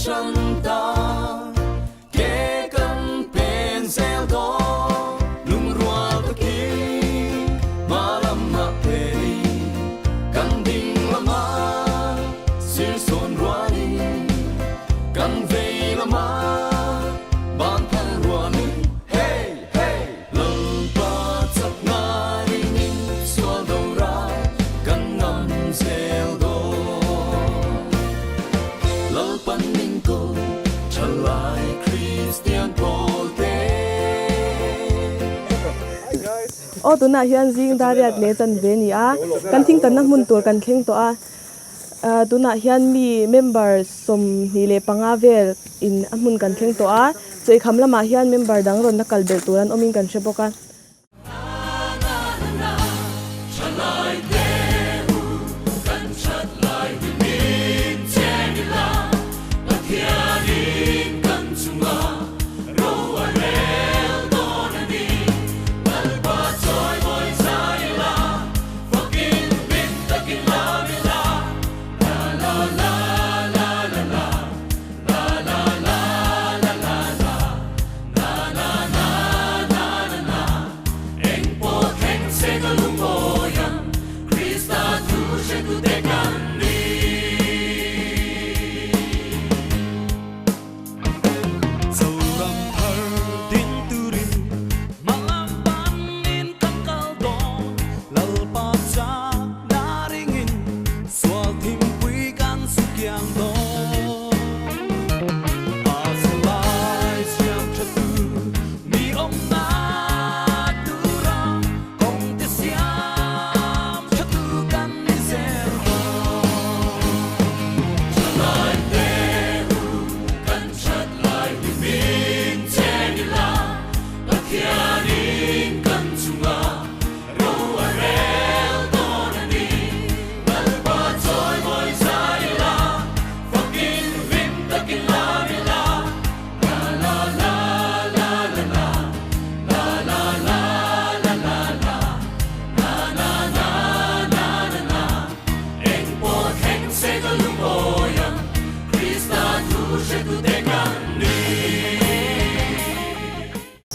Kohhran tan ke kan pen zel dawn lungrual takin hma lamah phelin kan ding lama sir sawn rualin kan vei lama ban phal rualin hey hey Lalpa chakna ringin sual do rai kan ngam zel dawn. Lalpan min ko thalai Kristian pawl te. Aw tunah hian zing dariat leh chanve a ni a, kan thingtanna hmun tur kan thleng tawh a, tunah hian mi member 25 vel in a hmun kan thleng tawh a, chawihkham lamah hian member dang rawn la kal belh tur an awmin kan hre bawk a.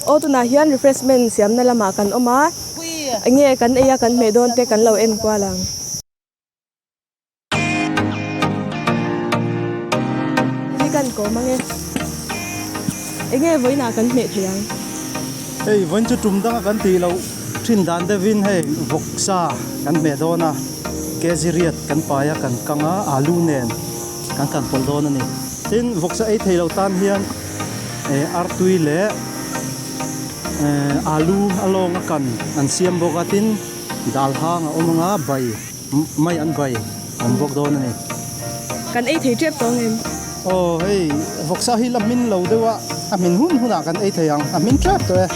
Aw tunah hian refreshment siamna lamah kan awm a, enge kan ei a kan hmeh dawn te kan lo en kual ang. Hi kan kawm ange. Enge vawiinah kan hmeh thei ang? Hei vawiin chu tum danga kan tih loh thin dan deuhin hei vawksa kan hmeh dawn a, kg riat kan pai a kan kang a, alu nen kan kan pawlh dawn a ni. Tin vawksa ei thei lo tan hian artui leh alu a lawng a kan an siam bawk a, tin dal hang a awm ang a bai. Mai an bai awm bawk dawn a ni. Kan ei thei tep tawh ngem? Aw hei vawksa hi la hmin lo deuh a, a hmin hun hunah kan ei thei ang, a hmin tep tawh e.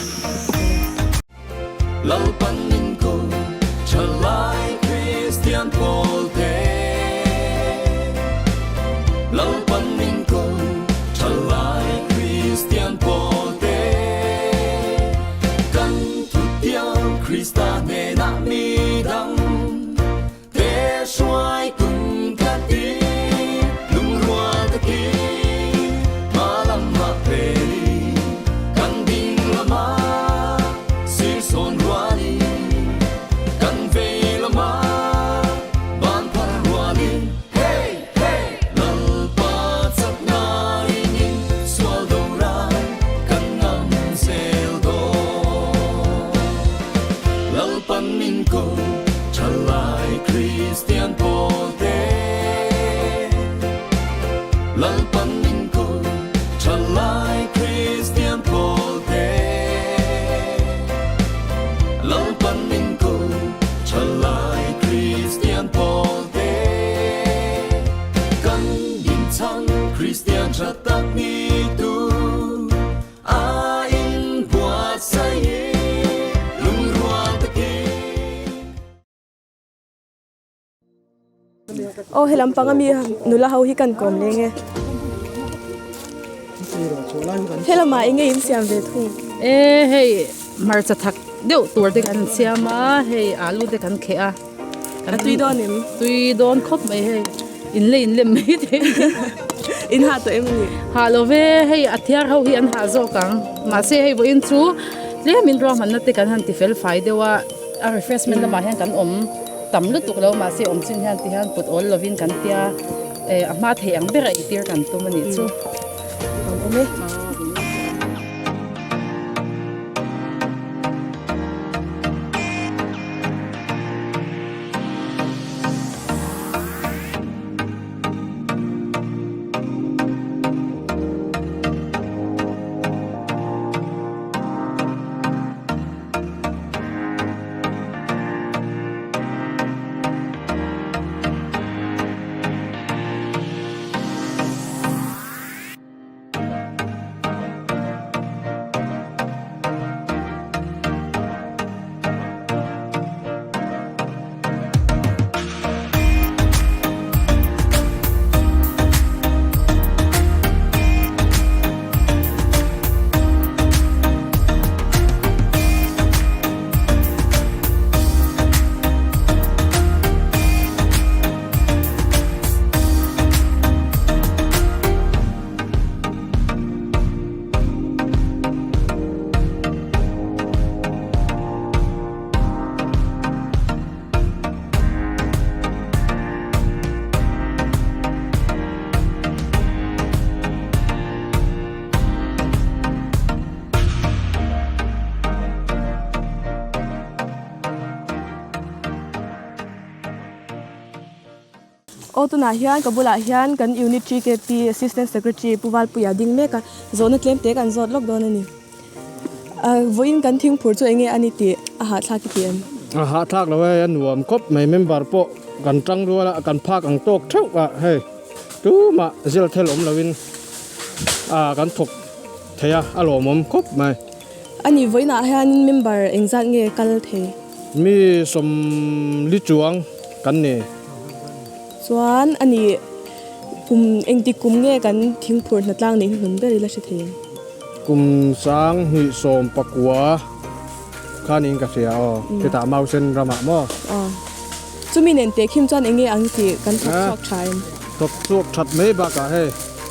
Lalpan min ko thalai Kristian pawl te Lalpan min ko thalai Kristian pawl te Kan thutiang Krista hnenah mi dang te hruai tum ka ti lungrual takin hma lam ah phelin kan ding lama sir sawn rualin kan vei lama ban phar rualin hey hey Lalpa chakna ringin sual do rai kan ngam zel dawn. Lalpan min ko thalai Kristian pawl te Lalpan min ko thalai Kristian pawl te Lalpan min ko thalai Kristian pawl te Kan din chang Kristian tha tak ni tu A in buatsaih lungrual takin. Aw he lampang ami nula ho hi kan kawm leng e. He lamah enge in siam ve thung? E hei hmarcha thak deuh tur te kan siam a, hei alu te kan kheh a. A tui dawn em? Tui dawn khawp mai hei. In lei in lem mai thei. In ha tawh em a ni? Ha lo ve, hei a thiar ho hi an ha zawk ang. Mahse hei vawiin chu tlemin ruahmanna te kan han ti fel fai deuh a, a refreshment lamah hian kan awm tam lutuk lo mahse awm chin hian ti hian kut awl lovin kan tia a hma thei ang ber a eitir kan tum a nih chu. Awm awm e. Aw tunah hian ka bulah hian kan unit GKP Assistant Secretary Pu Valpuia ding mek a, zawhna tlem te kan zawt lawk dawn a ni. Vawiin kan thingphur chu enge a ni tih a hahthlak i ti em? A hahthlak lo hei a nuam khawp mai member pawh kan tang rual a kan phak ang tawk theuh a hei tumah zel thel awm loin a kan thawk thei a a lawmawm khawp mai. A ni vawiinah hianin member engzat nge kal thei? Mi sawmli chuang kan ni. Chuan a ni kum engtik kum nge kan thingphur hnatlang neih hnuhnun ber ila hre thei em? Kum 2019 khanin ka hria aw, khitah Mausen ramah maw? Aw. Chumi nen teh khim chuan enge ang tih kan thawk chhuak tha em? Thawk chhuak that mai bakah hei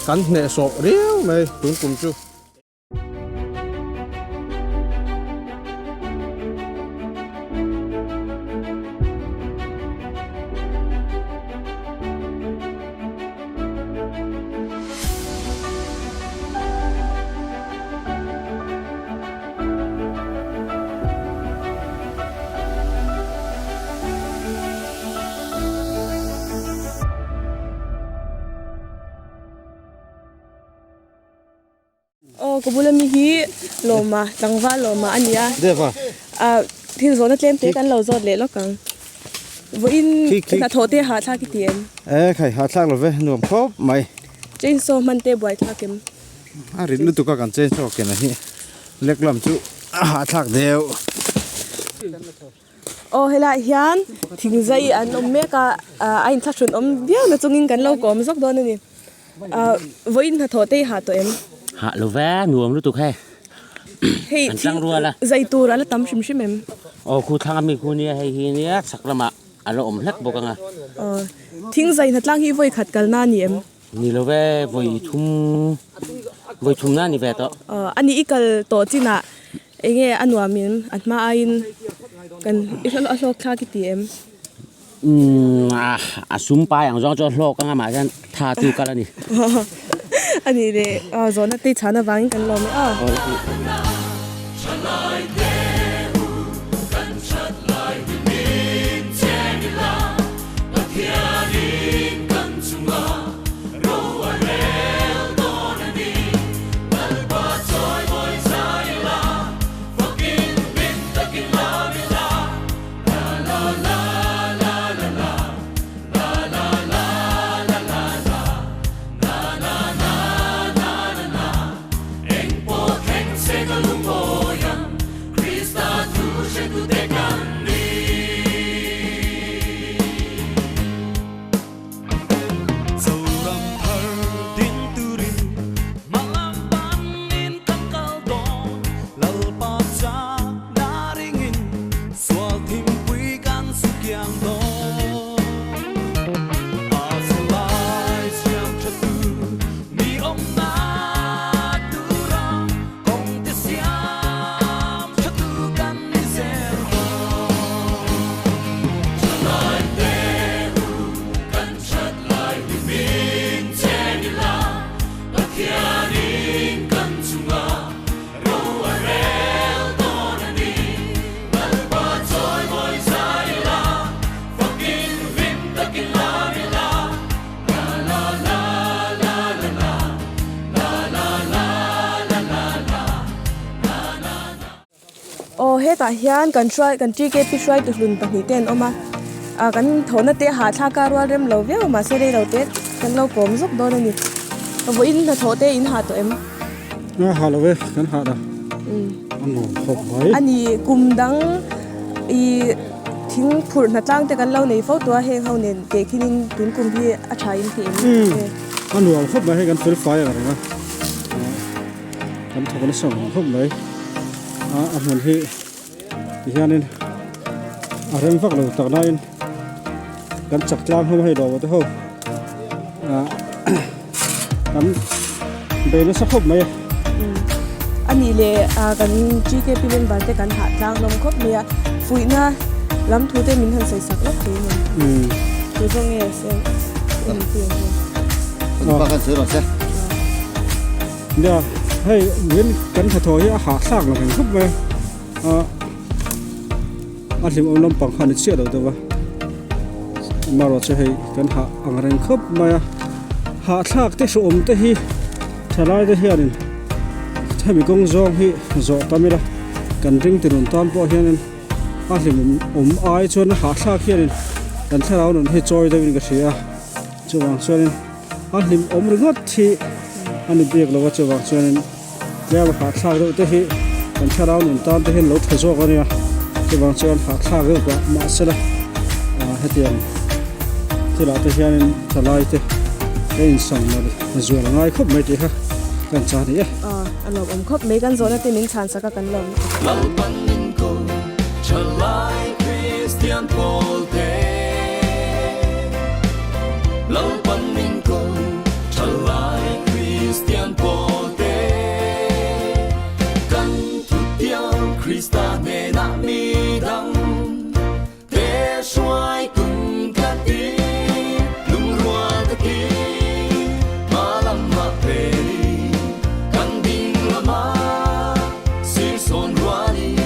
kan hnehsawh riau mai tun kum chu. Aw ka bula mi hi lawma tlangval lawma a ni a thil zawhna tlem te kan lo zawt leh lawk ang vawiin hnathawh te hahthlak i ti em? E khai hahthlak lo ve nuam khawp mai. Chainsaw hman te buai thlak em? A rit lutuk a kan chainsaw ken a hi lek lam chu a hahthlak deuh. Aw helaiah hian thingzai an awm mek a a inthlahrun awm viau na chungin kan lo kawm zawk dawn a ni. Vawiin hnathawh te i hah tawh em? Hah lo ve, nuam lutuk hei. Hei An tlang rual a. Zai tur a la tam hrim hrim em? Aw khu thlang a mi khu nia hei hi nia chhak lamah a la awm hlek bawk ang a. Aw thing zai hnatlang hi vawi khat kalna a ni em? Ni lo ve, vawi thum vawi thumna a ni ve tawh. Aw a nih i kal tawh chinah enge a nuam in a hma aiin kan i a hlawk thlak i ti em? Umm a sum pai ang zawng chu a hlawk anga mah hian tha chu kal a ni. A nih leh zawhna te chhan avangin kan lawm e aw. Aw hetah hian kan hruai kan TKP hruaitu hlun pahnih te an awm a ah kan thawhna te hahthlak a rual rem lo viau mahse rei lo te kan lo kawm zawk dawn a ni vawiin hnathawh te in hah tawh em? A hah lo e kan hah lo a nuam khawp mai. A ni kum dang ih thing phurh hnatlang te kan lo nei fo tawh a heng ho nen tehkhin in tun kum hi a tha in tih em? A nuam khawp mai hei kan fel fai ang reng a. Kan thawk nasa ang khawp mai a a hmun hi tihianin a rem vak lo tak nain kan chak tlang hlawm a hei lawm te ho ah kan bei nasa khawp mai a. A nih leh ah kan GKP member te kan hah tlang hlawm khawp mai a fuihna lam thu te min han sawi sak lawk thei a ni. Tu zawng nge se entir ang chu. Kan sawi rawh se. Nia, hei min kan hnathawh hi a hahthlak lo reng khawp mai a, a hlimawm lampang kha a ni chiah lo deuh a, amaherawh chu hei kan hah ang reng khawp mai a, hahthlak te hreawm te hi thalai te hianin hemi kawng zawng hi zawh tam ila kan ring ti rawn tan pawh hianin a hlimawm awm ai chuan a hahthlak hianin kan thlarau nun hi chawi deuhin ka hria a, chuvang chuanin. A hlim awm ringawt hi a ni bik lo a, chuvang chuanin tlem hahthlak deuh te hi kan thlarau nun tan te hian lo tha zawk a nia, chuvang chuan hahthlak deuh pah mahsela hetiang thilah te hianin thalai te ka insang mar zual a ngai khawp mai tih kha kan chah ni e. A lawmawm khawp mai, kan zawhna te min chhan sak a kan lawm. Lalpan min ko thalai Kristian pawl te. Lalpan min ko thalai Kristian pawl te. Kan thutiang Krista hnenah mi dang te hruai tum ka ti. Lungrual takin hma lam ah phelin kan ding lamah sir sawn rualin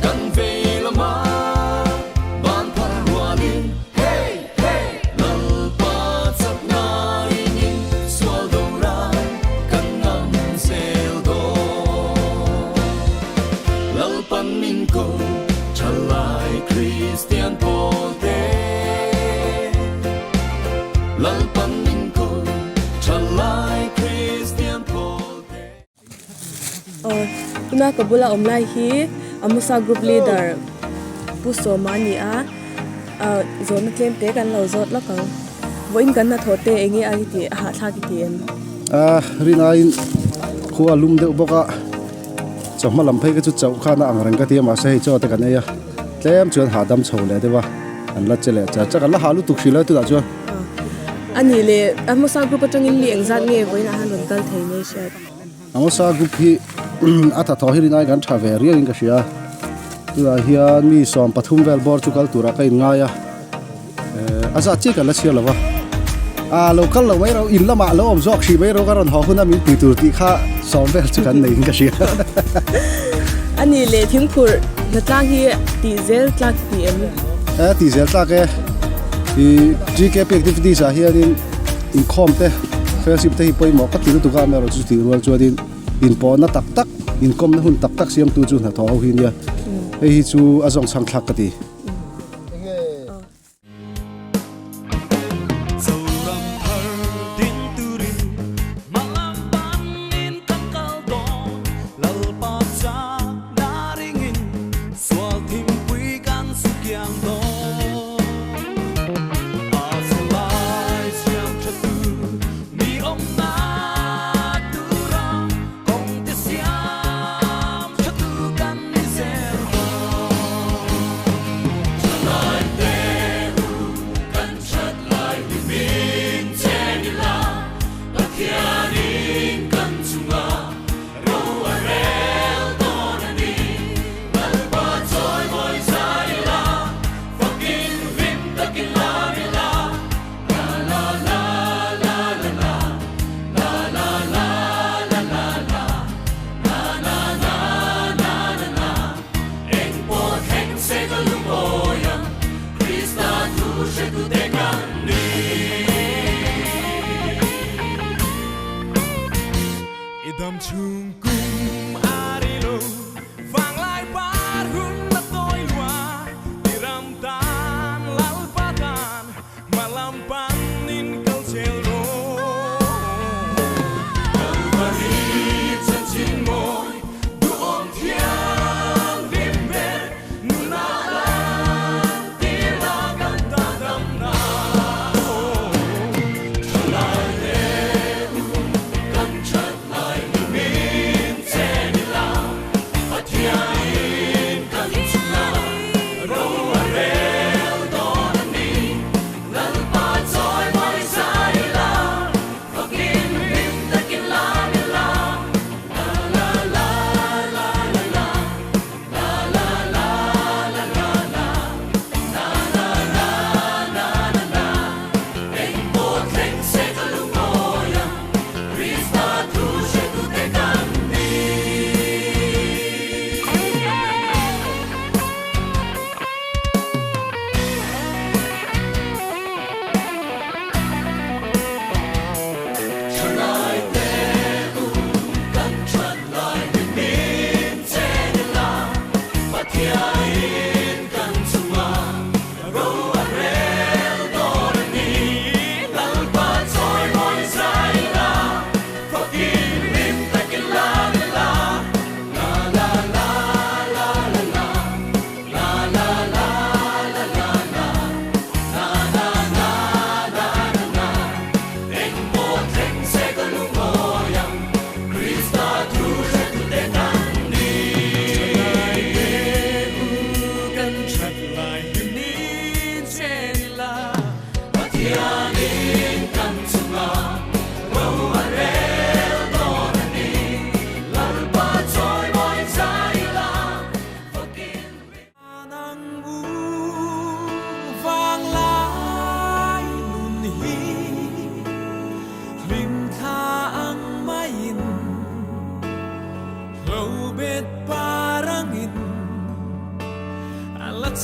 kan vei lamah ban phar rualin hey hey Lalpa chakna ringin sual do rai kan ngam zel dawn. Lalpan min ko thalai Kristian pawl te Lalpan min ko thalai Kristian pawl te. Aw tuna ka bula awm lai hi Amusa group leader Pu Sawma a ni a ah zawhna tlem te kan lo zawt lawk ang vawiin kan hnathawh te eng nge a tih a hahthlak i ti em? A rinaiin khua a lum deuh bawk a. Chawhma lam phei kha chu chauh khan a ang reng ka ti a mahse hei chaw te kan ei a tlem chuan hahdam chho leh deuh a an la che leh char char an la hah lutuk hrih lo tunah chuan. A nih leh Amosa group atangin mi engzat nge vawiinah han rawn kal thei mai hriat? Amosa group hi a thathaw hi rinai kan tha ve riau in ka hria tunah hian mi 13 vel bawr chu kal turah ka inngai a. A zat chiah kan la chhiar lo va, a lo kal lo mai ro, in lamah lo awm zawk hrih mai ro ka rawn haw hun a min pui tur tih kha sawm vel chu kan nei in ka hria. A nih leh thingphurh hnatlang hi tih zel tlak tih em? E tih zel tlak e, i GKP activities ah hianin inkhawm te fellowship te hi pawimawh ka ti lutuk a, amaherawhchu chutih rual chuanin inpawhna tak tak, inkawmna hun tak tak siamtu chu hnathawh ho hi nia, hei hi chu a zawngchhang thlak ka ti.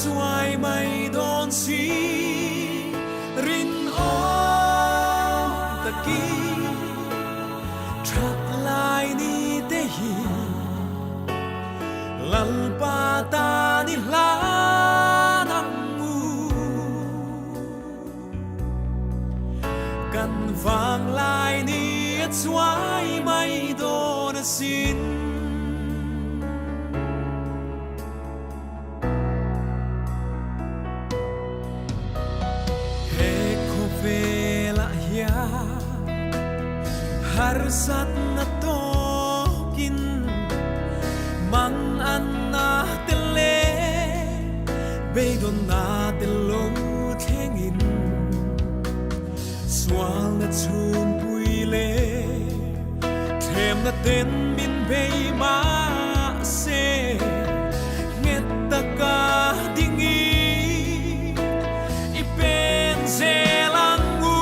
chuai mai dawn si rinawm takin that lai ni te hi Lalpa tan i hlan ang u. Kan vang lai ni a chuai mai dawn asin. He khawvelah hian harsatna tawkin mang anna te leh beidawnna te lo thlengin sualna chhunpui leh Thlemna ten min bei mahse nghet taka dingin i pen zel ang u.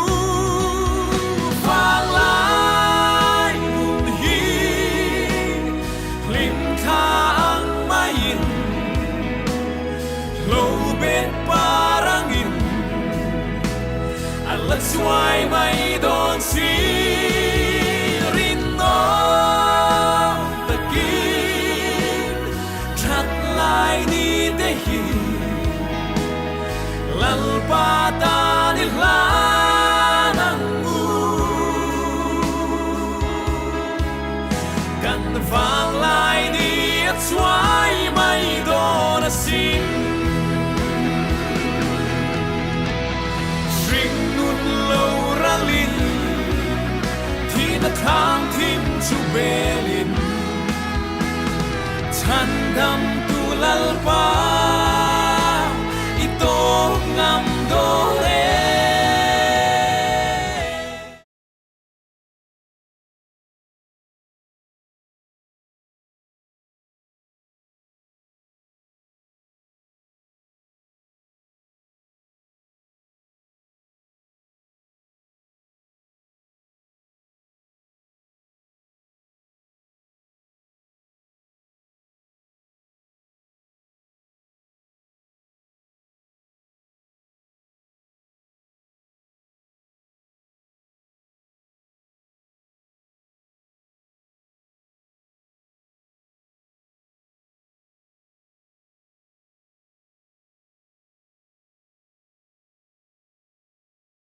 Vanglai nun hi hlim thla ang maiin hlo bet par angin A la chuai mai dawn si rinawm takin that lai ni te hi Lalpa tan i hlan ang u. Kan vang lai ni a chuai mai dawn asin. Hring nun lo ralin thihna thlang thim chu belin chhandam.